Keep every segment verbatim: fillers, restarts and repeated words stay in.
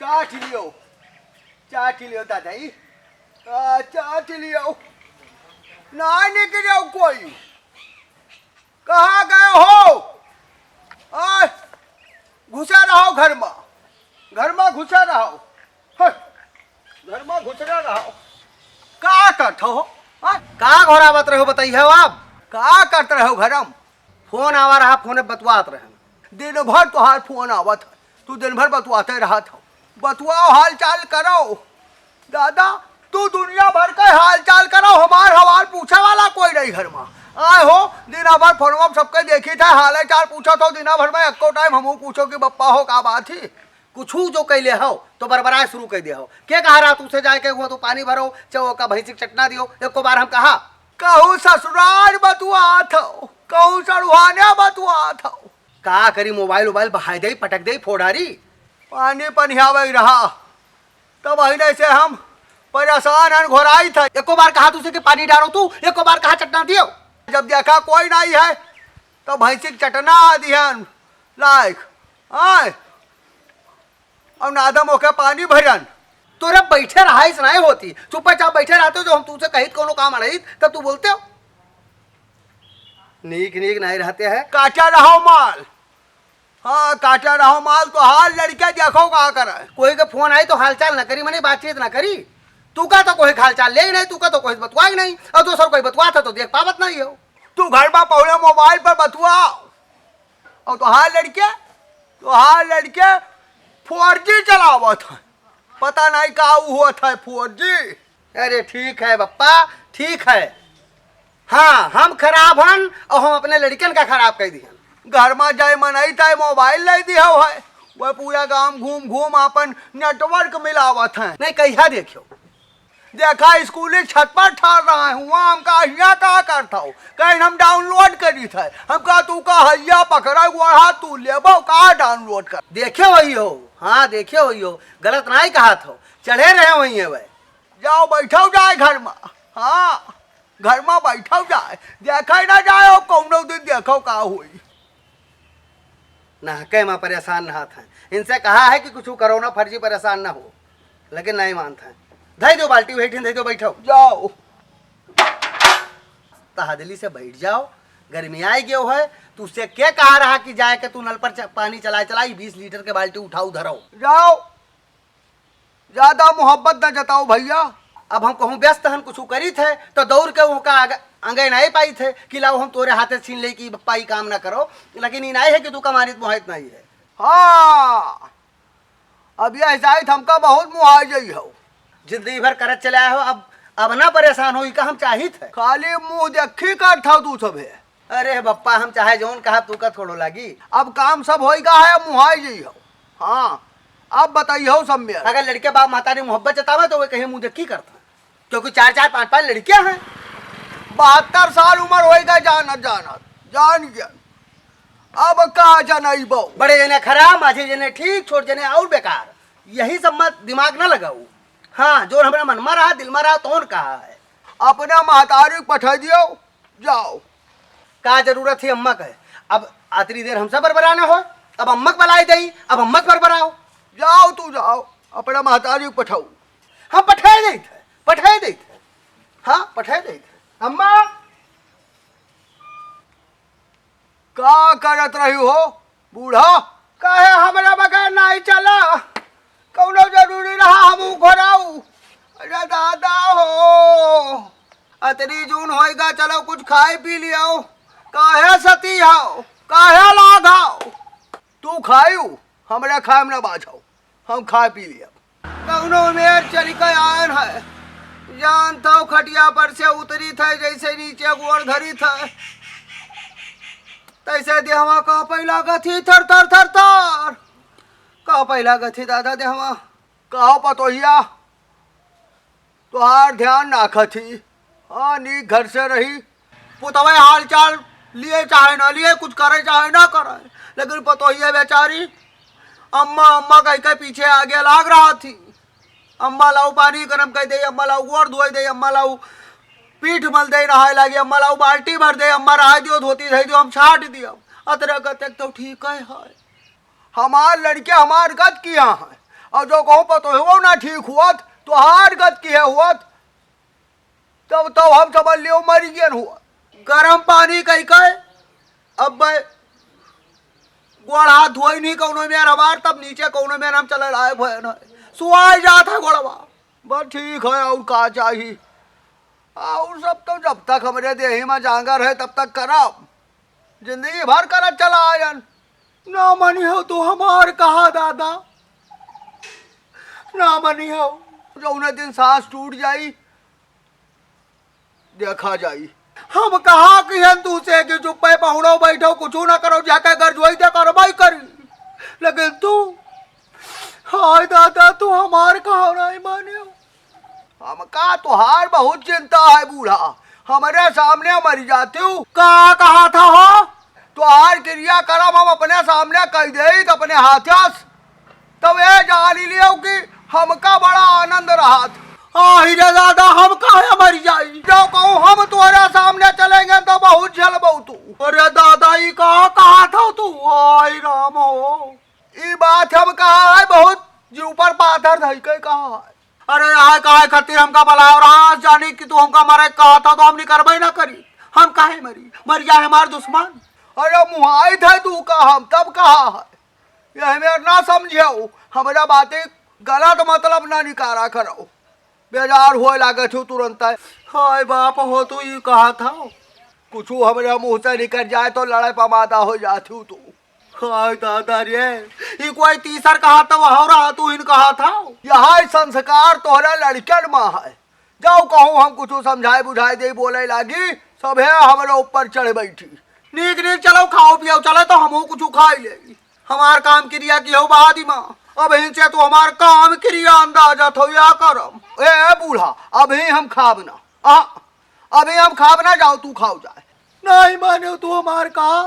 चाट लियो, चाट लियो दादा ई। आ, चाट लियो। ना निकलो कोई। कहाँ गए हो? आ, घुसा रहो घर मा। घर मा घुसा रहो। हट। घर मा घुसरा रहो। का करत हो? आ, का घोरावत रहो बताइए आप? का करत रहो घर मा? फोन आवा रहा, फोन बतवात रहे। दिन भर तोहार फोन आवत है, तू दिन भर बतवाते रहत हो। बतवाओ, हाल चाल करो। दादा, तू दुनिया भर का हाल चाल करो, हमार हवाल पूछे वाला कोई नहीं घर मा। आए हो, दिन भर फोनवा पे सबके देखी था, हाल चाल पूछत हो दिन भर मा, एको टाइम हमहू पूछो कि बप्पा हो का बात ही। कुछू जो कैले हो तो बरबराए शुरू कर दे हो। के कहा रहा तू से जाए के हुआ तो पानी भरो, चाहे ओका भैंसी के चटना दियो, एको बार हम कहा? कहूँ ससुराल बतुआत हो, कहूँ सड़ुआने बतुआत हो। का करी, मोबाइल उबाइल बहाय दे, पटक दे, फोड़ारी। पानी पनियावे रहा, तब अहिने से हम परेशान हन, घोराई था। एको बार कहा तुझसे कि पानी डालो तू, एको बार कहा चटना दियो। जब देखा कोई नहीं है, तो भैंसी के चटना आ दिहन लायक। आय, और नादम ओके पानी भरन। तोरा बैठे रहा इस नहीं होती, चुपचाप बैठे रहते जो हम तुझसे कहित कोनो काम अड़हित, तब तू बोलते हो। नीक नीक नहीं रहते हैं। काटा रहो माल। हाँ, काटा रहो माल, तो हाल लड़के देखो का करे। कोई के फोन आई तो हालचाल न करी, मने बातचीत न करी। तू का तो कोई हालचाल ले ही नहीं, तू का तो कोई बतुआ ही नहीं, और दोसर कोई बतुआ था तो देख पावत नहीं हो। तू घर मा पहुले मोबाइल पर बतुआ, और तोहार लड़के, तोहार लड़के फोर जी चलावत है। पता नहीं का ऊ होत है फोर जी। अरे ठीक है बप्पा, ठीक है। हाँ, हम खराब हन और हम अपने लड़कन का खराब कर दिहन। घर मा जाए मनई तय मोबाइल ले दिहव है, वह पूरा गांव घूम घूम अपन नेटवर्क मिलावत हैं। नहीं, कहिया देखियो? देखा, स्कूली छत पर ठार रहा है, हुआ हम कहा, "हियाँ का करत हो?" कहीं हम डाउनलोड करी थे। हम कहा, "तू का हैया पकड़ा हुआ हाथ, तू लेबो का डाउनलोड कर?" देखे वही हो, हाँ, देखे वही हो, गलत नहीं कहा था, चढ़े रहे वही है वह। जाओ, बैठो जाए घर मा, हाँ, घर मा बैठो जाए, देखे ना जाओ, कौनो दिन देखो का होई। नहके मा परेशान नहात हैं। इनसे कहा है कि कुछ करो ना, फर्जी परेशान ना हो, लेकिन नहीं मानत हैं। धई दो बाल्टी, वही ठिन धई दो, बैठो। जाओ। तहादली से बैठ जाओ, गर्मी आई गयो है। तुझसे के कहा रहा कि जाए के तू नल पर च-, पानी चलाए चला, ई बीस लीटर के बाल्टी उठाओ, धरो। जाओ। ज्यादा मोहब्बत न जताओ भैया। अब हम कहूँ व्यस्त हन, कुछ करी थे, तो दौड़ के उनका आगे, आगे नहीं पाई थे कि लाओ हम तोरे हाथे छीन ले कि बप्पा ई काम ना करो, लेकिन ई नहीं है कि तू कमानित मोहित नहीं है। हाँ, अब यह जाइत हमका बहुत मुआई जई हो। जिंदगी भर करत चले आए हो, अब, अब ना परेशान हो, ई का हम चाहित है। खाली मुँह देखी करत हो तू सभे। अरे बप्पा, हम चाहे जौन कहब, तू का थोड़ो लागी। अब काम सब होई गा है, मुहाई जई हो। हाँ, अब बताई हो सब में। अगर लड़के बाप महतारी मोहब्बत जतावे, तो वे कहीं मुँह देखी करता, क्योंकि चार चार पाँच पाँच लड़कियां हैं। बहत्तर साल उम्र होई गा, जानत जानत, जान गया। अब का जनइबो? बड़े जने खराब, माझे जने ठीक, छोट जने और बेकार। यही सब मत दिमाग ना लगाऊ। हाँ, जो हमरा मन में रहा, दिल में रहा, तौन कहा है। अपना महतारी के पठा दियो, जाओ। का जरूरत है अम्मा के? अब अतरी देर हमसे बरबराना हो, अब अम्मा के बलाई दई, अब अम्मा के बरबराओ। जाओ तू जाओ, अपना महतारी के पठाओ। हम पठाए देत है, पठाए देत है। हाँ, पठाए देत है। अम्मा! का करत रही हो बूढ़ा? काहे हमरा बगैर नहीं चला? कौनो जरूरी रहा हम घोराऊ? अरे दादा हो, अतरी जून होइगा, चलो कुछ खाए पी लियो। काहे सती हो, काहे लाग हो? तू खायू, हमरा खाए में ना बाझो, हम खाए पी लियो। कौनो मेर चल के आयन है, जानत हो खटिया पर से उतरी थे, जैसे नीचे गोड़ धरी थे, तैसे देहवा कांपे लागत ही थर थर थर थर। कांपे लागत ही दादा देहवा। कहो पतोहिया, तोहार ध्यान राखत ही। हाँ, नीक घर से रही। पुतवे हाल चाल लिए चाहे ना लिए, कुछ करे चाहे ना करे, लेकिन पतोहिया बेचारी अम्मा अम्मा कह के पीछे आगे लाग रहा थी। अम्मा लाऊ पानी गरम कर दे, अम्मा लाऊ गोड़ धोए दे, अम्मा लाऊ पीठ मल दे, नहाए लागी, अम्मा लाऊ बाल्टी भर दे, अम्मा रहा दियो, धोती धई दियो, हम छाट दियो। अतरे गते तो ठीक है, है। हमार लड़के हमार गत किया है, और जो कहूँ पतोहवो ना ठीक हुअत, तोहार गत किहे हुअत, तब तो हम समझ लियो मरि गयन हुआ। गरम पानी कइ के अब गोड़ हाथ धोई नहीं कौनो मेर हमार, तब नीचे कौनो मेर हम चले लायक भयन है। सुआई जात है गोड़वा। बस ठीक है, और का चाही? और सब तो जब तक हमरे देही में जांगर है, तब तक करब। जिंदगी भर करत चला आयन। ना मनिहो तू हमार कहा दादा, ना मनिहो। जौने दिन सांस टूट जाई, देखा जाई। हम कहा किहन तू से कि चुप्पे पहुड़ो बैठो, कुछ ना करो, जाके घर जोई दे करवाई करी, लेकिन तू, हाय दादा, तू हमार कहा नहीं मानियो। हमका तोहार बहुत चिंता है बूढ़ा, हमरे सामने मरि जातिउ। का कहा था हो? तोहार किरिया करम हम अपने सामने कइ देइत अपने हाथस, तब ए जानि लियो कि हमका बड़ा आनंद रहत। आहि रे दादा, हम काहे मरि जाई? जो कहूँ हम तोहरे सामने चलेंगे तो बहुत झेलबो तू। अरे दादा, ई का कहा था तू? आई राम हो। ई बात हम कहा है बहुत जी ऊपर पाथर धइ के कहा है। अरे आय काहे खातिर हमका बलायो रहा, जानी कि तू हमका मरे कहा था तो हम निकरबे ना करी। हम काहे मरी? मरि जाए हमार दुश्मन। अरे मुहाई थे तू का हम तब कहा है। यह मेर ना समझेउ, हमरा बातें गलत मतलब ना निकारा करो। बेजार होए लागत हो तुरंत। हाय बाप हो, तू ई कहा था? कुछ हमरे मुँह से निकल जाए तो लड़ाई पमादा हो जात हो तू। हाय दादा रे, ई कोई तीसर कहा था, वहाँ रहा तू इन कहा था। यह संस्कार तोहरा लड़कन में है। जाओ कहूँ हम कुछ समझाए बुझाए दे, बोले लागी, सभे हमरे ऊपर चढ़ बैठी। नीक नीक चलो खाओ पियो, चले तो हमहू कुछ खाई ले। हमार काम किरिया की हो बाद में, अब इनसे तो हमार काम किरिया अंदाजा थो या करम। ए बूढ़ा, अभी हम खाब ना। आ, अभी हम खाब ना, जाओ तू खाओ जाए। नहीं माने तू हमार कहा।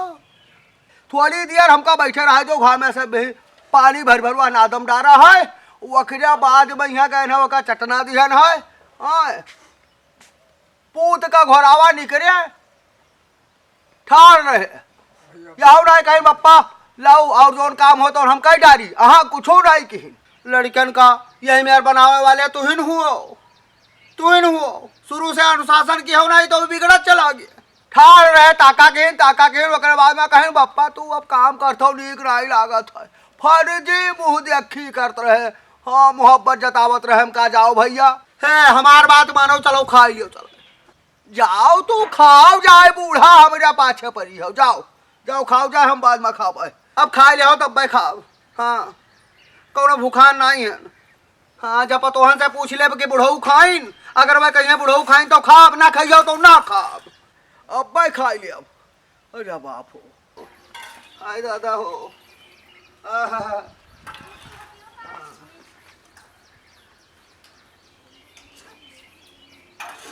थोड़ी देर हमका बैठे रहा जो घामे से भी पानी भर भरुआ नादम डारा है। ओकरे बाद में यहाँ गए हैं, ओका चटना दिहन है। हाँ, पूत का घोरावा निकरे ठाड़ रहे। यहू नहीं कहीं बप्पा लाओ और जौन काम हो तो हम कह डारी। अहाँ कुछो नहीं किहिन। लड़कन का यही मेर बनावे वाले तुहिन हुओ, तुहिन हुओ। शुरू से अनुशासन की हो नहीं तो बिगड़त चला गया। ठाड़ रहे ताका किहिन, ताका किहिन, ओकरे बाद में कहिन बप्पा तू अब काम करत हो नीक नहीं लागत है। फर्जी मुँह देखी करत रहे। हाँ, मोहब्बत जतावत रहे हम का जाओ भैया। हे हमार बात मानो, चलो खाई लियो, चलो। जाओ तू खाओ जाए, बूढ़ा हमरा पाछे पड़ी हो। जाओ, जाओ खाओ जाए, हम बाद में खाबे। अब खाई ले हो तब खाओ। हाँ, कौनो भूखान नहीं है। हाँ, जब पतोहन से पूछ लेब कि बुढ़ऊ खाइन, अगर वह कहिए बुढ़ऊ खाइन तो खाब, ना खाइयो तो ना खाब। अब्बे खाई लेब। अरे बाप हो, आय दादा हो। आहा।